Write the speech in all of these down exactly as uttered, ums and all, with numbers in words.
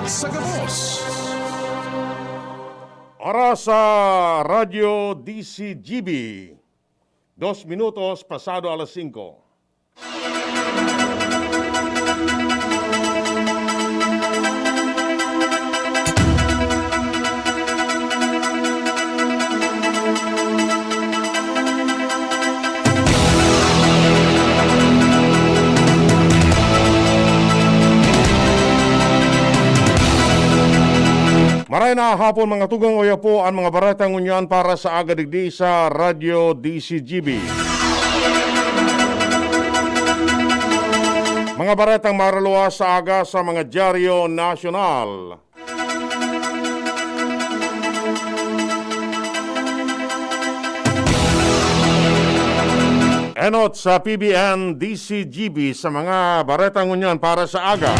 Sa gabos. Oras sa Radyo D C G B, dos minutos pasado alas singko. Maray na hapon, mga tugang, oya po an mga bareta ngunyan para sa aga digdi sa Radyo D C G B. Mga baretang maraluwas sa aga sa mga dyaryo nasyonal. Enot sa P B N D C G B sa mga bareta ngunyan para sa aga.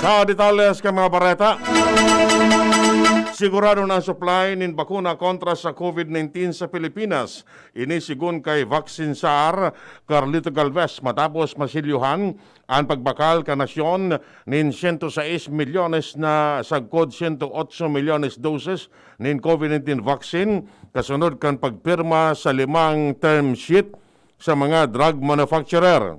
Sa detalles kan mga bareta, sigurado na ang supply nin bakuna kontra sa COVID nineteen sa Pilipinas. Ini sigon kay Vaccine Czar Carlito Galvez matapos masilyuhan an pagbakal kan nasyon nin siyento sais milyones na sagkod siyento otso milyones doses nin COVID nineteen vaccine, kasunod kan pagpirma sa limang term sheet sa mga drug manufacturer.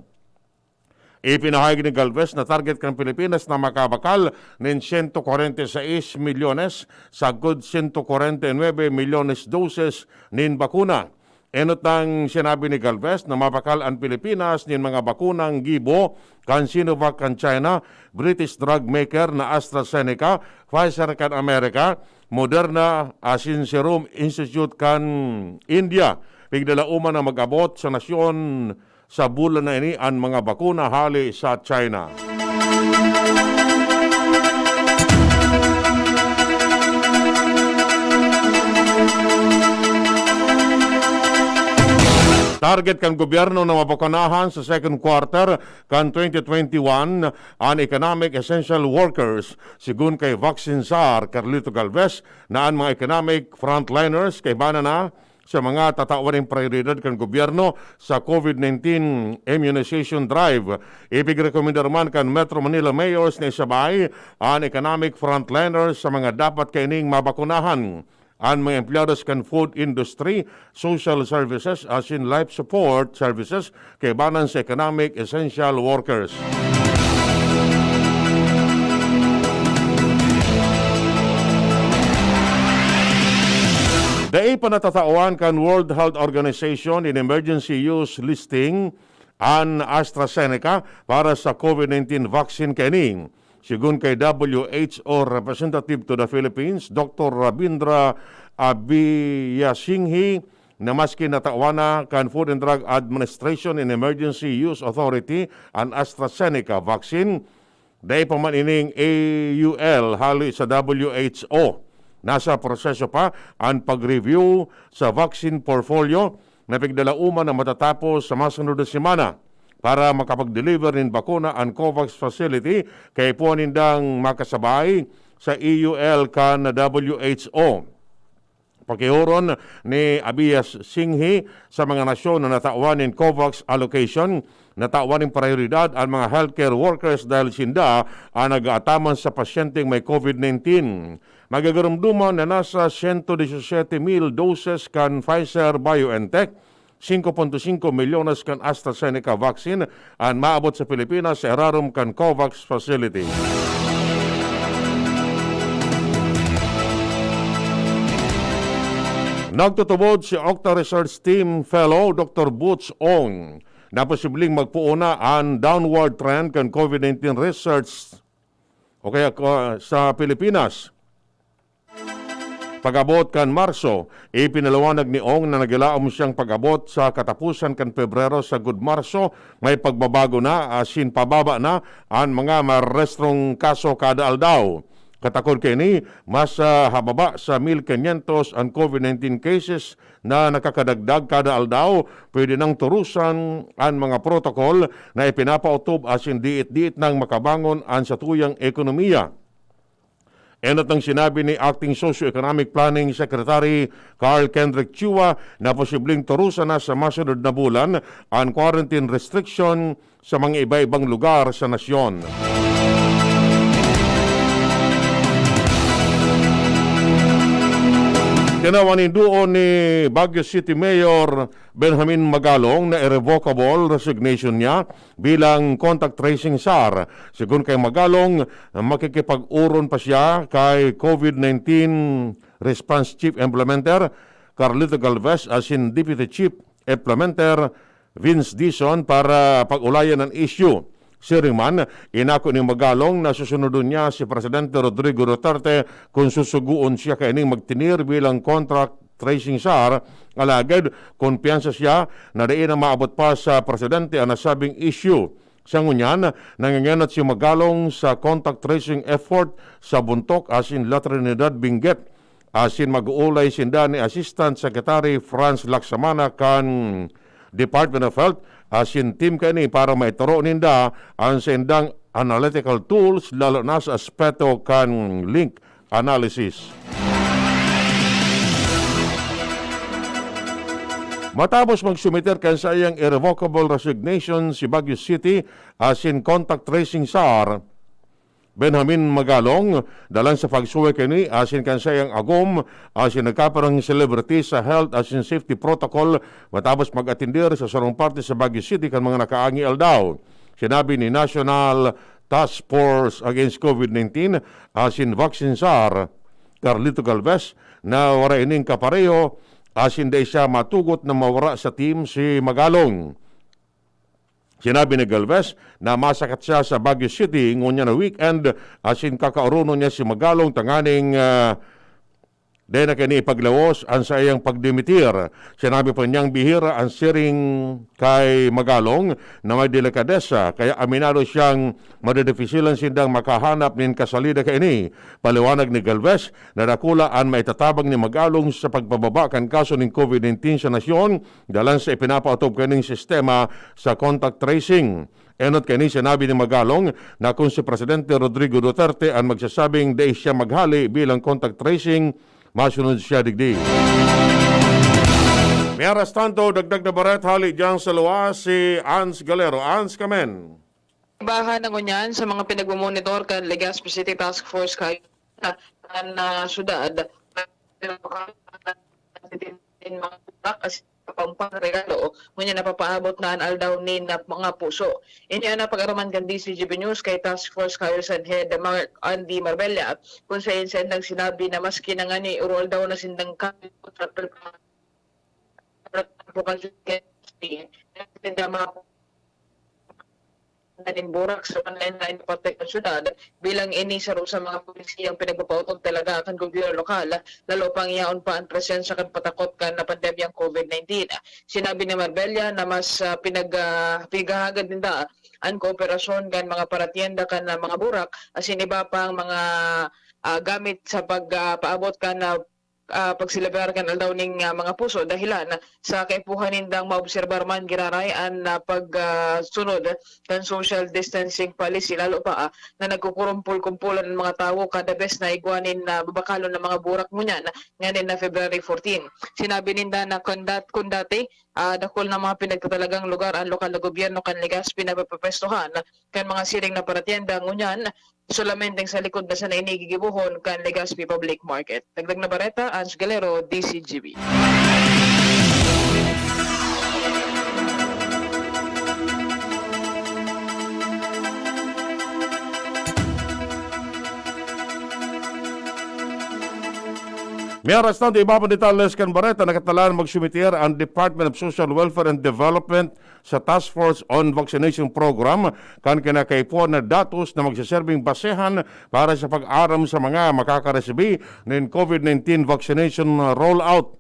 Ipinahayag ni Galvez na target kan Pilipinas na makabakal nin siyento kwarenta y seis milyones sagkod siyento kwarenta y nuebe milyones doses nin bakuna. Enot nang sinabi ni Galvez na mabakal an Pilipinas nin mga bakunang gibo kan Sinovac kan China, British drug maker na AstraZeneca, Pfizer kan Amerika, Moderna asin Serum Institute kan India. Pigdalauma na mag-abot sa nasyon sa bulan na ini an mga bakuna hale sa China. Target kan gobyerno na mabakunahan sa second quarter kan twenty twenty-one an economic essential workers. Sigon kay Vaccine Czar Carlito Galvez na an mga economic frontliners kaiba na sa mga tatawan nin prayoridad kan gobyerno sa COVID nineteen immunization drive. Ipigrekomendar man kan Metro Manila mayors na isabay an economic frontliners sa mga dapat kaining mabakunahan. An mga empleyados kan food industry, social services asin life support services kaibanan sa economic essential workers. Dai pa natatawan kan World Health Organization in emergency use listing an AstraZeneca para sa COVID nineteen vaccine kaini. Sigon kay W H O Representative to the Philippines, Doctor Rabindra Abiyasinghe, na maski natawan na kan Food and Drug Administration in Emergency Use Authority an AstraZeneca vaccine, dai pa man ining A U L hale sa W H O. Nasa proseso pa an pag-review sa vaccine portfolio na pigdalauma na matatapos sa masunod na semana. Para makapag-deliver nin bakuna an COVAX facility, kaipuhan nindang makasabay sa A U L kan W H O. Pakihoron ni Abiyasinghe sa mga nasyon na natawan nin COVAX allocation, natawan nin prayoridad an mga healthcare workers dahil sinda an nag-aataman sa pasyenteng may COVID nineteen. Magagarumduman na nasa siyento disisete mil doses kan Pfizer-BioNTech, singko punto singko milyones kan AstraZeneca vaccine an maabot sa Pilipinas sa irarom kan COVAX facility. Nagtutubod si Octa Research Team Fellow Doctor Boots Ong na posibleng magpoon na an downward trend kan COVID nineteen research o kaya ko, sa Pilipinas. Pag-abot kan Marso, ipinaliwanag ni Ong na nagilaom siyang pag-abot sa katapusan kan Pebrero sagkod Marso, may pagbabago na asin pababa na an mga marerehistrong kaso kada aldaw. Katakod kaini, mas, ah, hababa sa mil kinyentos an COVID nineteen cases na nakakadagdag kada aldaw. Pwede nang turusan an mga protokol na ipinapaotob asin diit-diit nang makabangon an satuyang ekonomiya. Enot ang sinabi ni Acting Socio-Economic Planning Secretary Carl Kendrick Chua na posibleng turusan na sa masunod na bulan an quarantine restriction sa mga iba-ibang lugar sa nasyon. Tinawan nin duo ni Baguio City Mayor Benjamin Magalong na irrevocable resignation niya bilang contact tracing S A R. Segun kay Magalong, makikipag-uron pa siya kay COVID nineteen Response Chief Implementer Carlito Galvez asin Deputy Chief Implementer Vince Dizon para pag-ulayan an issue. Siring man, inako ni Magalong na susunodon niya si Presidente Rodrigo Duterte kun susugoon siya kaining magtinir bilang contact tracing S A R. Alagad, kumpiyansa siya na dai na maabot pa sa presidente an nasabing issue. Sa ngunyan, nangengenot si Magalong sa contact tracing effort sa Bontoc asin La Trinidad, Benguet, asin mag-uulay sinda ni Assistant Secretary Franz Laksamana kan Department of Health asin team kaini para maitoro ninda an saindang analytical tools, lalo na sa aspeto kan link analysis. Matapos magsumiter kan saiyang irrevocable resignation si Baguio City asin contact tracing S A R, Benjamin Magalong, dalan sa pagsuway kaini asin kan saiyang agom asin nagkaparang celebrity sa health asin safety protocol matapos mag-atendir sa sarong parte sa Baguio City kan mga nakaaging aldaw. Sinabi ni National Task Force Against COVID nineteen asin Vaccine S A R, Carlito Galvez, na wara ining kapareho asin dai siya matugot na mawara sa team si Magalong. Sinabi ni Galvez na masakat siya sa Baguio City ngunyan na weekend asin kakaoronon niya si Magalong tanganing, ah, dai na kaini ipaglawos an saiyang pagdimitir. Sinabi pa niyang bihira an siring kay Magalong na may delikadesa, kaya aminado siyang madedifisilan sindang makahanap nin kasalida kaini. Paliwanag ni Galvez na dakula an maitatabang ni Magalong sa pagpababa kan kaso nin COVID nineteen sa nasyon, dalan sa ipinapaotob kaining sistema sa contact tracing. Enot kaini sinabi ni Magalong na kun si Presidente Rodrigo Duterte an magsasabing dai siya maghali bilang contact tracing, masunod siya digdi. Mientras tanto, dagdag na bareta hali diyan sa luwas si Ans Galero. Ans, kamen. Baha na ngunyan sa mga pinagmumonitor kan Legazpi City Task Force kayo na, na syudad. Pero mga kasi pampang regalo, ngunyan napapaabot na an aldaw nin mga puso. Ini an napag-araman kan D C G B News kay Task Force Kayosan Head Mark Andy Marbella, kung saen sindang sinabi na maski na ngani uro aldaw na sindang kapit sa pagkakas, nin burak sa panlaen-laen na parte kan syudad, bilang ini saro sa mga polisiyang pinagpapautob talaga kan gobyerno lokal, lalo pang yaon pa an presensya kan patakot kan na pandemyang COVID nineteen. Sinabi ni Marbella na mas, ah, pinag-, ah, pighahagad ninda an kooperasyon kan mga paratienda kan, ah, mga burak asin iba pang mga, ah, gamit sa pag, ah, paabot kan, ah, ah, pagselebrar kan Aldaw nin, ah, mga Puso, dahelan sa kaipuhan nindang maobserbar man giraray an, ah, pag, ah, sunod kan social distancing policy, lalo pa, ah, na nagkukurumpol-kumpolan an mga tawo kada bes na igwa nin, ah, babakalon na mga burak ngunyan, nganing na February fourteen. Sinabi ninda na kun dat-, kun dati, ah, dakul na mga pinagtatalagang lugar an lokal na gobyerno kan Legazpi na pagpapwestuhan kan mga siring na paratienda, ngunyan, solamente sa likod na sana ini gigibohon kan Legazpi Public Market. Dagdag na bareta, Ange Galero, D C G B. Mientras tanto, iba pa detalles kan bareta, nakatalaan magsumiter ang Department of Social Welfare and Development sa Task Force on Vaccination Program kan kinakaipuhan na datos na magseserbing basehan para sa pag-aram sa mga makakaresibi nin COVID nineteen vaccination rollout.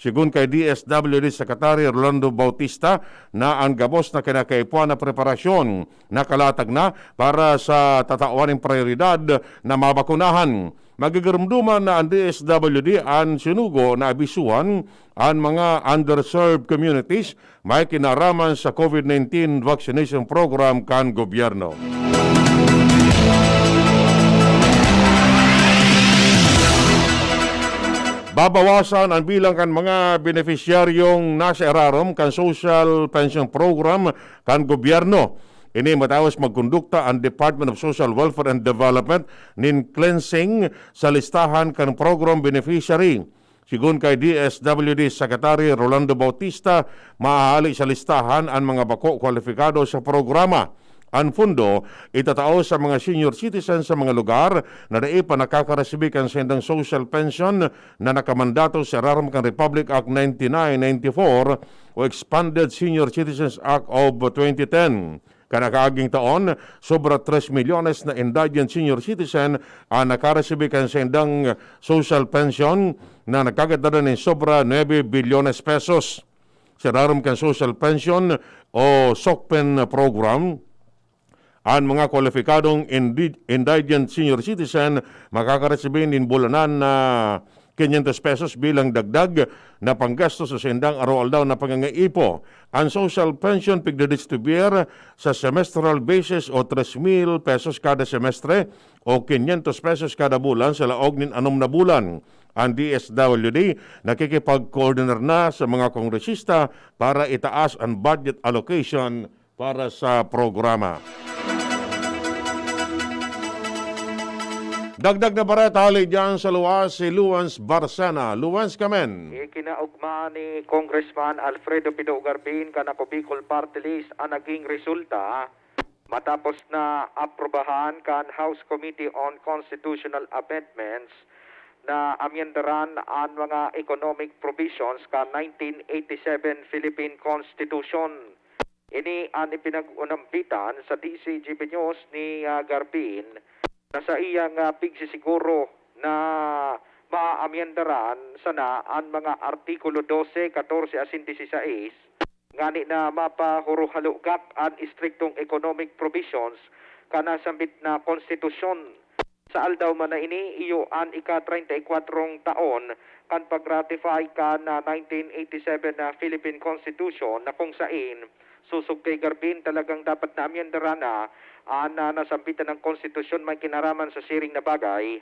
Segun kay D S W D Secretary Rolando Bautista, na an gabos na kinakaipuhan na preparasyon nakalatag na para sa tatawan nin prayoridad na mabakunahan. Magigiromdoman na an D S W D an sinugo na abisuhan an mga underserved communities may kinaraman sa COVID nineteen vaccination program kan gobyerno. Babawasan an bilang kan mga benepisyaryong nasa irarom kan Social Pension Program kan gobyerno. Ini matapos magkondukta an Department of Social Welfare and Development nin cleansing sa listahan kan program beneficiary. Sigon kay D S W D Secretary Rolando Bautista, maahali sa listahan an mga bako kwalipikado sa programa. An pondo itatao sa mga senior citizen sa mga lugar na dai pa nakakaresibi kan saindang social pension na nakamandato sa irarom kan Republic Act ninety-nine ninety-four o Expanded Senior Citizens Act of twenty ten. Kan nakaaging taon, sobra tres milyones na indigent senior citizen an nakaresibi kan saindang social pension na nagkagadaran nin sobra nuebe bilyones pesos. Sa irarom kan social pension o SOCPEN program, an mga kwalipikadong indi-, indigent senior citizen makakaresibi nin bulanan na quinientos pesos bilang dagdag na panggastos sa saindang aroaldaw na pangangaipo. An social pension pigdidistribuir sa semestral basis o tres mil pesos kada semestre o quinientos pesos kada bulan sa laog nin anom na bulan. An D S W D nakikipag-coordinate na sa mga kongresista para itaas an budget allocation para sa programa. Dagdag na bareta hali diyan sa luwas si Luans Barcena. Luans kamen. Ikinaugma ni Congressman Alfredo Pido Garbin kan Ako Bicol Party List an naging resulta matapos na aprubahan kan House Committee on Constitutional Amendments na amyendaran an mga economic provisions kan nineteen eighty-seven Philippine Constitution. Ini an ipinag-unambitan sa D C G B News ni, ah, Garbin na saiyang, ah, pigsisiguro na maaamyendaran sana an mga Artikulo dose, katorse asin disisais, ngani na mapahuruhalugak an istriktong economic provisions kan nasambit na konstitusyon. Sa aldaw man na ini, iyo an ika-treinta y kuwatrong taon kan pag-ratify kan, ah, nineteen eighty-seven na Philippine Constitution, na kung sain, sosog kay Garbin, talagang dapat na amyendaran na an, ah, nasambitan na konstitusyon may kinaraman sa siring na bagay,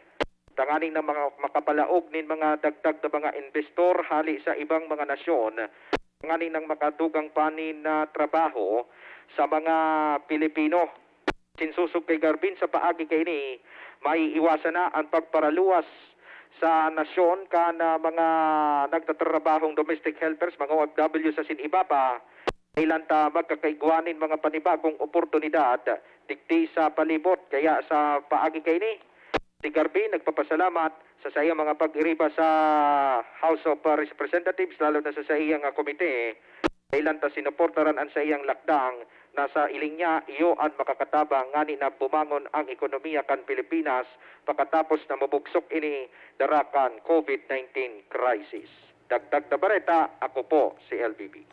tanganing na mga makapalaog nin mga dagdag na mga investor hali sa ibang mga nasyon, tanganing nang makatugang pa nin, ah, trabaho sa mga Pilipino. Sinsosog kay Garbin, sa paagi kaini, maiiwasan na an pagparaluwas sa nasyon kan, ah, mga nagtatrabahong domestic helpers, mga O F W sa sin iba pa, dahilan ta magkakaigwa nin mga panibagong oportunidad digdi sa palibot. Kaya sa paagi kaini, si Garbin nagpapasalamat sa saiyang mga pag-iriba sa House of, ah, Representatives, lalo na sa saiyang, ah, komite. Dahilan ta sinuportaran an saiyang lakdang na sa iling niya, iyo an makakatabang ngani na bumangon ang ekonomiya kan Pilipinas pakatapos na mabugsok ini dara kan COVID nineteen crisis. Dagdag na bareta, ako po si L B B.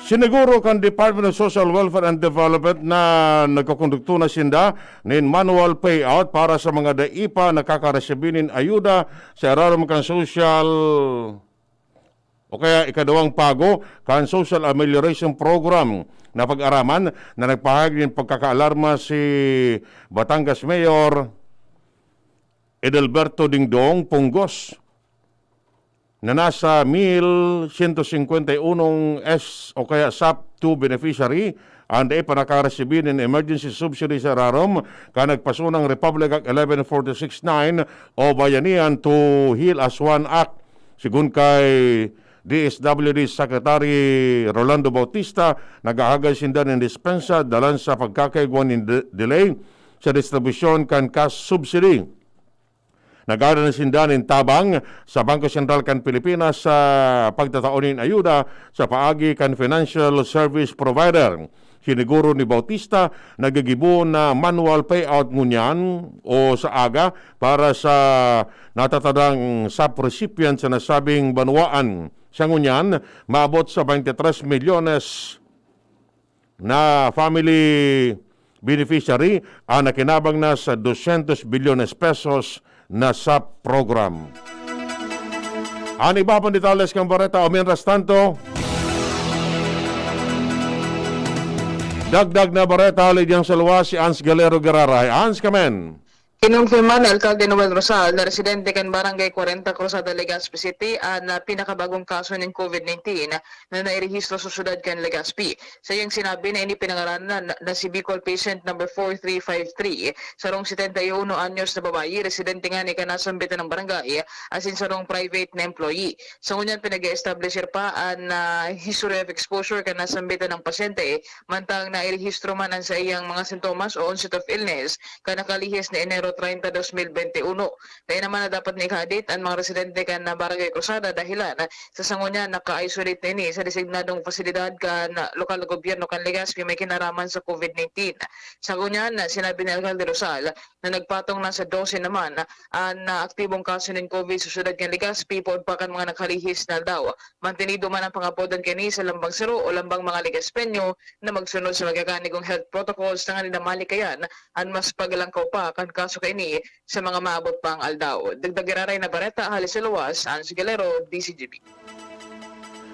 Siniguro kan Department of Social Welfare and Development na nagkakondukto na sinda nin manual payout para sa mga dai pa nakakaresibi nin ayuda sa irarom kan social o kaya ikaduwang pago kan Social Amelioration Program na pag-araman na nagpahayag nin pagkakaalarma si Batangas Mayor Edelberto Dingdong Punggos na nasa mil siyento singkwenta y unong S o kaya SAP two beneficiary ang dai pa nakaresibi nin emergency subsidy sa irarom kan nagpasunang Republic Act eleven forty-six nine o Bayanihan to Heal as One Act. Sigon kay D S W D Secretary Rolando Bautista, naghahagad sinda nin dispensa dalan sa pagkakaigwa nin de-, delay sa distribusyon kan cash subsidy. Nagdara na sinda nin tabang sa Bangko Sentral kan Pilipinas sa pagtatao nin ayuda sa paagi kan financial service provider. Siniguro ni Bautista, naggigibo na manual payout ngunyan o sa aga para sa natatadang SAP recipient sa nasabing banwaan. Sa ngunyan, maabot sa twenty-three milyones na family beneficiary ang nakinabang na sa dosyentos bilyones pesos na SAP program. Ang iba pang detalles kan bareta, o mientras tanto, dagdag na bareta, hali diyan sa luwas si Ans Galero Gararay. Ans, kamen. Kinumpirma ni Alkalde Noel Rosal na residente kan Barangay kwarenta Cruzada, Legazpi City an, ah, pinakabagong kaso nin COVID nineteen na nairehistro sa syudad kan Legazpi. Sa iyang sinabi na ini pinangaranan na, na si Bicol Patient Number four three five three, sarong setenta y uno anyos na babayi, residente ngani kan nasambitan na barangay, asin sarong private na employee. Sa ngunyan, pinag-e-establisher pa an, ah, history of exposure kan nasambitan na pasyente, mantang nairehistro man an saiyang mga sintomas o onset of illness kan nakalihis na Enero treinta, dos mil bente uno. Kaya naman na dapat na ikahadit an mga residente kan, ah, Barangay Cruzada dahilan sa sangunyan naka-isolate na ini sa designadong pasilidad kan, ah, lokal na gobyerno kan Legazpi may kinaraman sa COVID nineteen. Sa ngunyan, sinabi ni Alcalde Rosal na nagpatong na sa dose naman an, ah, aktibong kaso nin COVID sa syudad kan Legazpi, poon pa kan mga nakalihis na aldaw. Mantinido man ang pangapodan kaini sa lambang saro o lambang mga Legazpeño na magsunod sa magaganigong health protocols tanganing na malikayan an mas paglangkaw pa kan kaso kaini sa mga maabot pang aldaw. Dagdag giraray na bareta hali sa luwas, Ange Galero, D Z G B.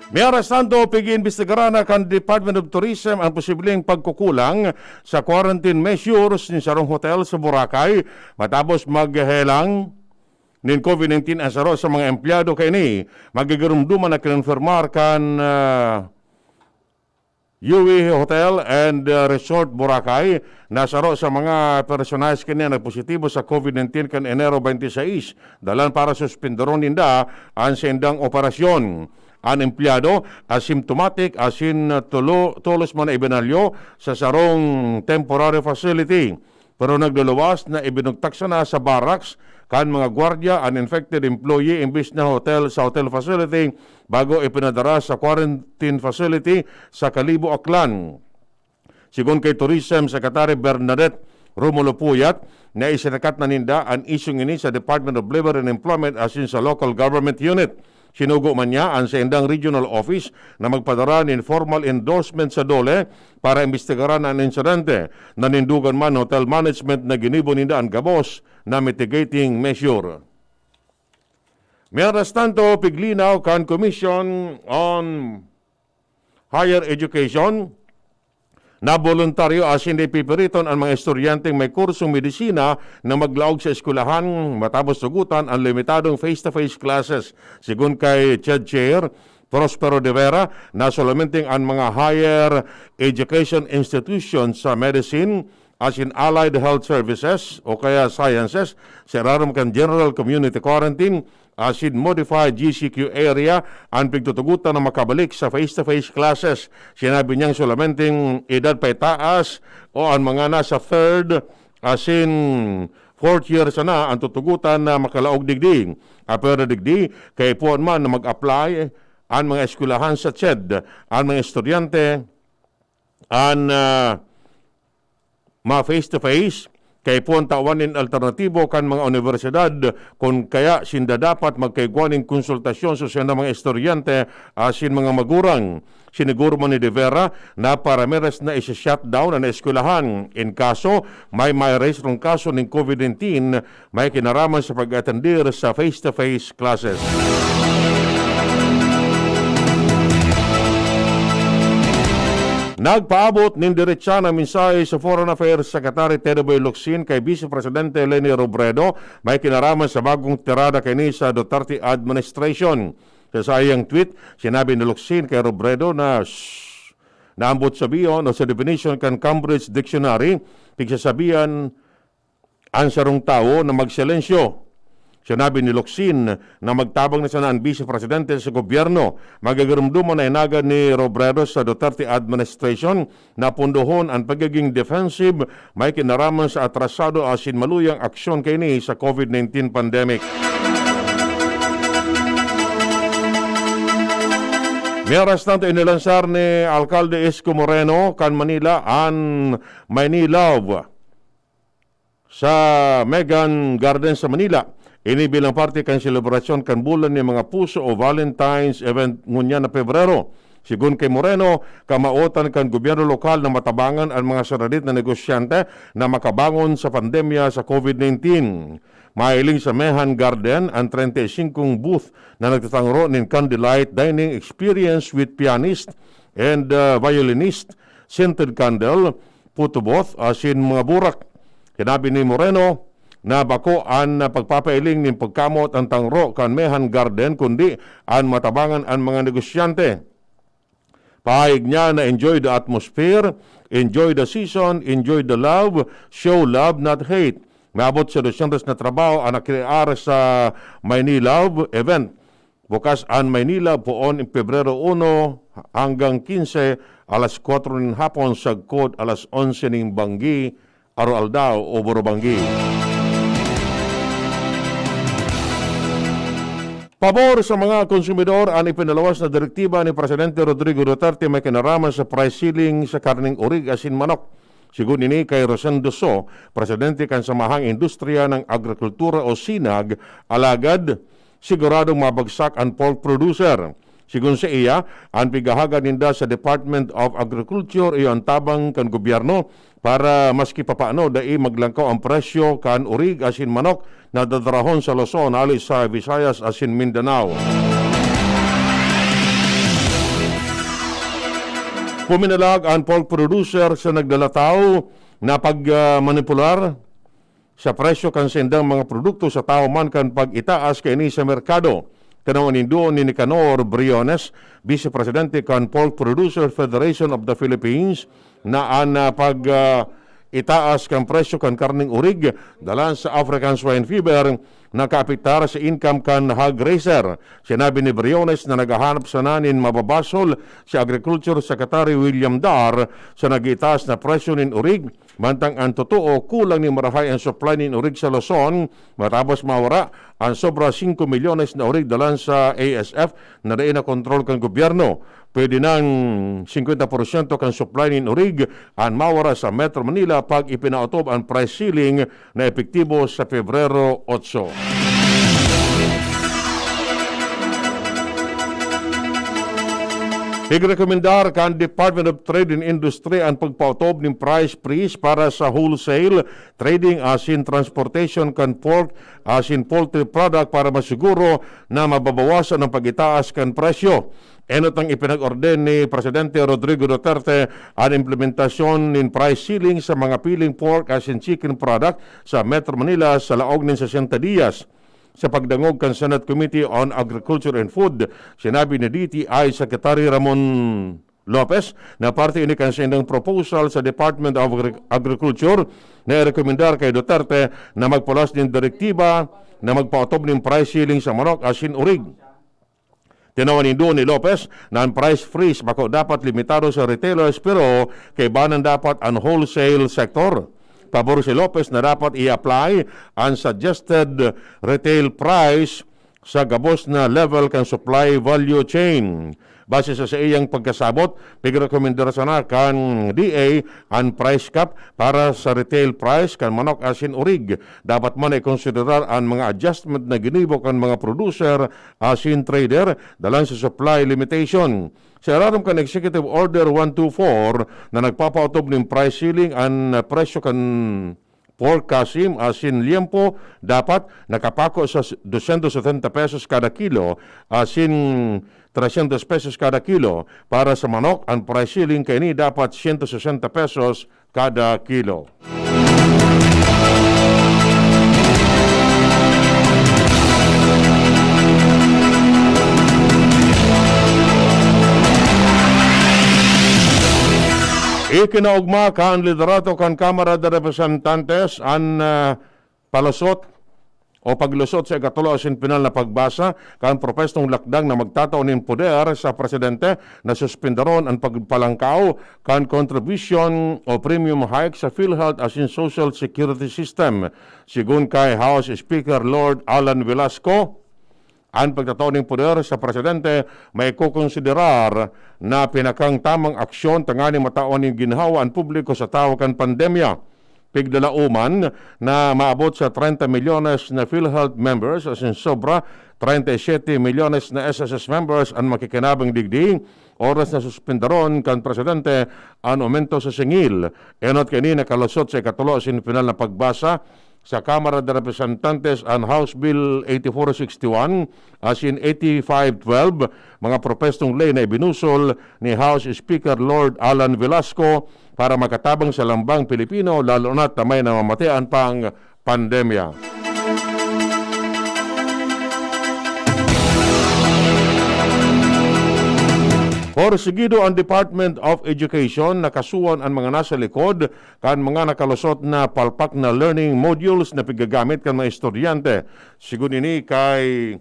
Mientras tanto, pig-iimbestigaran na kan Department of Tourism ang posibleng pagkukulang sa quarantine measures nin sarong hotel sa Boracay matapos maghelang nin COVID nineteen ang saro sa mga empleyado kaini. Magigirumduman na kinonfirmar kan, ah, U E Hotel and, ah, Resort Boracay na saro sa mga personahes kaini ang nagpositibo sa COVID nineteen kan Enero twenty-six. Dalan para suspindoron ninda an saindang operasyon. An empleyado, asymptomatic, asin, ah, tulo-, tolos man na ibinalyo sa sarong temporary facility. Pero nagluluwas na ibinugtak sana sa barracks kan mga gwardya an infected employee imbis na hotel sa hotel facility bago ipinadara sa quarantine facility sa Kalibo, Aklan. Sigon kay Tourism Secretary Bernadette Romulo Puyat, na isinakat na ninda an isyung ini sa Department of Labor and Employment asin sa local government unit. Sinugo man niya an saindang regional office na magpadara nin formal endorsement sa DOLE para imbestigaran an insidente. Nanindogan man hotel management na ginibo ninda an gabos na mitigating measure. Mientras tanto, piglinaw kan Commission on Higher Education na boluntaryo asin ipipiriton an mga estudyanteng may kursong medisina na maglaog sa eskwelahan matapos tugutan an limitadong face-to-face classes. Sigon kay CHED Chair Prospero de Vera, na solamente an mga higher education institutions sa medicine asin allied health services o kaya sciences sa irarom kan general community quarantine asin modified G C Q area an pigtutugotan na makabalik sa face-to-face classes. Sinabi niyang solamenteng edad paitaas o an mga nasa third asin fourth year sana an tutugotan na makalaog digdi. Apwera digdi, kaipuhan man na mag-apply an mga eskwelahan sa CHED, an mga estudyante, an, ah, ma-face-to-face, kaipuhan tawan nin alternatibo kan mga unibersidad, kun kaya sinda dapat magkaigwa nin konsultasyon sa siyang mga estudyante asin mga magurang. Siniguro man ni De Vera na paramiras na isi-shutdown an eskwelahan. In kaso, may mairehistro kaso nin COVID nineteen, may kinaraman sa pag-atendir sa face-to-face classes. Nagpaabot nin diretsa na mensahe sa Foreign Affairs Secretary Teddy Boy Locsin kay Vice Presidente Leni Robredo, may kinaraman sa bagong tirada kaini sa Duterte administration. Sa saiyang tweet, sinabi ni Locsin kay Robredo na, shh, naambot sabihon o sa definition kan Cambridge Dictionary, pigsasabihan an sarong tawo na magsilensyo. Sinabi ni Locsin na magtabang na sana an Vice Presidente sa gobyerno. Magagirumduman na inaga ni Robredo sa Duterte administration na pundohon an pagiging defensive may kinaraman sa atrasado asin maluyang aksyon kaini sa COVID nineteen pandemic. Mientras tanto, inilansar ni Alcalde Isko Moreno kan Manila an My New Love sa Megan Garden sa Manila. Ini bilang parte kan selebrasyon kan bulan nin mga puso o Valentine's event ngunyan na Pebrero. Sigon kay Moreno, kamawotan kan gobyerno lokal na matabangan an mga saradit na negosyante na makabangon sa pandemya sa COVID nineteen. Mahiling sa Megan Garden an treinta y cinco booth na nagtatangro nin candlelight dining experience with pianist and, uh, violinist, scented candle, photo booth, asin mga burak. Sinabi ni Moreno, na bako an pagpapailing nin pagkamot an tangro kan Mehan Garden, kundi an matabangan an mga negosyante. Pahayag niya na enjoy the atmosphere, enjoy the season, enjoy the love, show love, not hate. Maabot sa dosyentos na trabaho ang nakrear sa My Ni Love event. Bukas an My Ni Love poon Pebrero uno hanggang kinse, alas kwatro nin hapon sagkod alas onse nin banggi, aroaldaw o burobanggi. Pabor sa mga konsumidor an ipinaluwas na direktiba ni Presidente Rodrigo Duterte may kinaraman sa price ceiling sa karneng urig asin manok. Sigon ini kay Rosendo So, presidente kan Samahang Industriya ng Agrikultura o sinag, alagad siguradong mabagsak an pork producer. Sigon sa iya, an pighahagad ninda sa Department of Agriculture iyo an tabang kan gobyerno para maski papaano dai maglangkaw ang presyo kan urig asin manok na dadarahon sa Luzon hale sa Visayas asin Mindanao. Puminalag an pork producer sa naglalataw na pagmanipular sa presyo kan saindang mga produkto sa tahaw man kan pag-itaas kaini sa merkado. Tinawan nindo ni Nicanor Briones, Vice Presidente kan Pork Producer Federation of the Philippines, na an, ah, pag, ah, itaas kan presyo kan karneng urig dalan sa African Swine Fever nakaapektar sa income kan hog raiser. Sinabi ni Briones na naghahanap sana nin mababasol si Agriculture Secretary William Dar sa nag-itaas na presyo nin urig, mantang an totoo, kulang nin marahay an supply nin urig sa Luzon matapos mawara an sobra singko milyones na urig dalan sa A S F na dai na kontrol kan gobyerno. Pwede nang singkwenta porsyento kan supply nin urig an mawara sa Metro Manila pag ipinaotob an price ceiling na epektibo sa Pebrero otso. Pigrekomendar kan Department of Trade and Industry an pagpaotob nin price freeze para sa wholesale trading asin transportation kan pork asin poultry product para masiguro na mababawasan ang pag-itaas kan presyo. Enot nang ipinag-orden ni Presidente Rodrigo Duterte an implementasyon nin price ceiling sa mga piling pork asin chicken product sa Metro Manila sa laog nin sesenta diyas. Sa pagdangog kan Senate Committee on Agriculture and Food, sinabi ni D T I Secretary Ramon Lopez na parte ini kan saindang proposal sa Department of Agri-, Agriculture na irekomendar kay Duterte na magpaluwas nin direktiba na magpaotob nin price ceiling sa manok asin urig. Tinawan nindo ni Lopez na an price freeze bako dapat limitado sa retailers, pero kaibanan dapat an wholesale sector. Pabor si Lopez na dapat i-apply an suggested retail price sa gabos na level kan supply value chain. Base sa saiyang pagkasabot, pigrekomendar sana kan D A an price cap para sa retail price kan manok asin urig. Dapat man ikonsiderar an mga adjustment na ginibo kan mga producer asin trader dalan sa supply limitation. Sa irarom kan Executive Order one two four na nagpapaotob nin price ceiling, an presyo kan pork kasim asin liempo dapat nakapako sa dosyentos setenta pesos kada kilo asin tresyentos pesos kada kilo. Para sa manok, an price ceiling kaini dapat syentos sesenta pesos kada kilo. Ikinaogma kan liderato kan Kamara de Representantes an, ah, palusot o paglusot sa ikatulo asin pinal na pagbasa kan propestong lakdang na magtatao nin poder sa presidente na suspindaron an pagpalangkaw kan contribution o premium hike sa PhilHealth asin Social Security System. Sigon kay House Speaker Lord Alan Velasco, an pagtatao nin poder sa presidente maikokonsiderar na pinakang tamang aksyon tanganing matawan nin ginhawa an publiko sa tahaw kan pandemya. Piglalauman na maabot sa treinta milyones na PhilHealth members asin sobra treinta y siete milyones na S S S members an makikinabang digdi, oras na suspindaron kan presidente an aumento sa singil. Enot kaini nakalusot sa ikatulo asin pinal na pagbasa sa Kamara de Representantes an House Bill eighty-four sixty-one asin eighty-five twelve, mga propestong ley na ibinusol ni House Speaker Lord Alan Velasco para makatabang sa lambang Pilipino, lalo na't may namamatean pang pandemya. Porsigido ang Department of Education na kasuhan an mga nasa likod kan mga nakalusot na palpak na learning modules na pigagamit kan mga estudyante. Sigon ini kay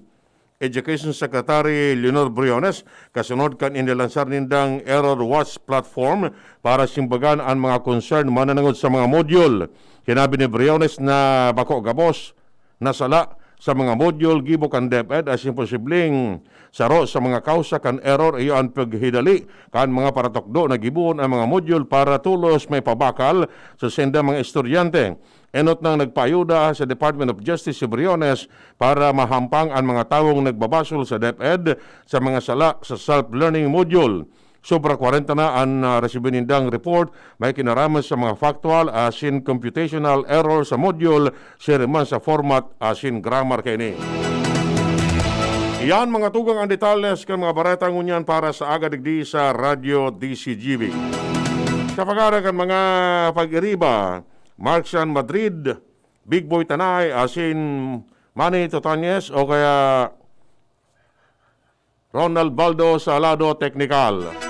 Education Secretary Leonor Briones, kasunod kan inilansar nindang Error Watch platform para simbagan an mga concern mananangod sa mga module. Sinabi ni Briones na bako gabos na sala sa mga module gibo kan DepEd asin posibleng saro sa mga kausa kan error iyo an paghidali kan mga paratukdo na gibohon an mga module para tolos maipabakal sa saindang mga estudyante. Enot nang nagpaayuda sa Department of Justice si Briones para mahampang an mga tawong nagbabasol sa DepEd sa mga sala sa self-learning module. Sobra kwarenta na an, ah, resibi nindang report may kinaraman sa mga factual asin computational error sa module, siring man sa format asin grammar kaini. Iyan, mga tugang, ang detalles kan mga bareta ngunyan para sa aga digdi sa Radyo D C G B. Sa pagkara kan mga pag-iriba, Mark San Madrid, Big Boy Tanay, asin Manny Totanes o kaya Ronald Baldo sa lado teknikal.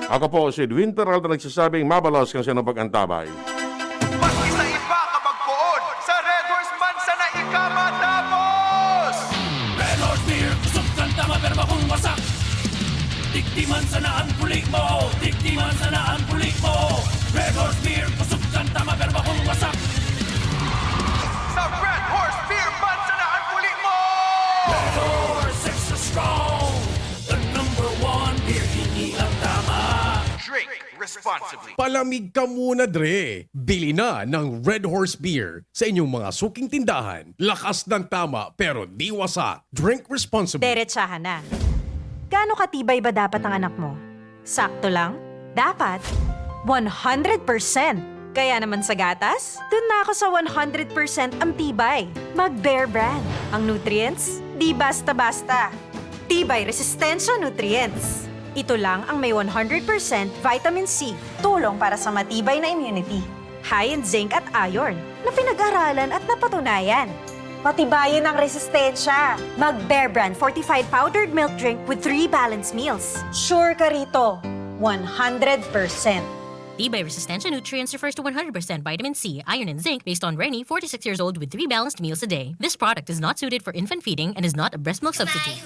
Ako po si Edwin Peralta nagsasabing mabalos kan sinong pag-antabay. Maski sa iba ka magpoon, sa Red Horse man sana ika matapos! Red Horse Beer, kusog kan tama pero bakong wasak. Digdi man sana ang puli mo, digdi man sana ang puli mo. Red Horse Beer, kusog kan tama pero bakong wasak. Sa Red Horse Beer man sana ang puli mo! Red Horse, extra strong. The number one beer, ini ang tama. Drink responsibly. Palamig ka muna, dre. Bili na ng Red Horse Beer sa inyong mga suking tindahan. Lakas ng tama, pero di wasak. Drink responsibly. Derechahan na. Gaano katibay ba dapat ang anak mo? Sakto lang? Dapat? One hundred percent! Kaya naman sa gatas, dun na ako sa one hundred percent ang tibay. Mag Bear Brand. Ang nutrients, di basta-basta. Tibay Resistensya Nutrients. Ito lang ang may one hundred percent vitamin C, tulong para sa matibay na immunity. High in zinc at iron, na pinag-aralan at napatunayan. Patibayin ang resistensya. Mag Bear Brand fortified powdered milk drink with three balanced meals. Sure ka rito, one hundred percent. Tibay Resistensya Nutrients refers to one hundred percent vitamin C, iron, and zinc based on Reni, forty-six years old, with three balanced meals a day. This product is not suited for infant feeding and is not a breast milk substitute.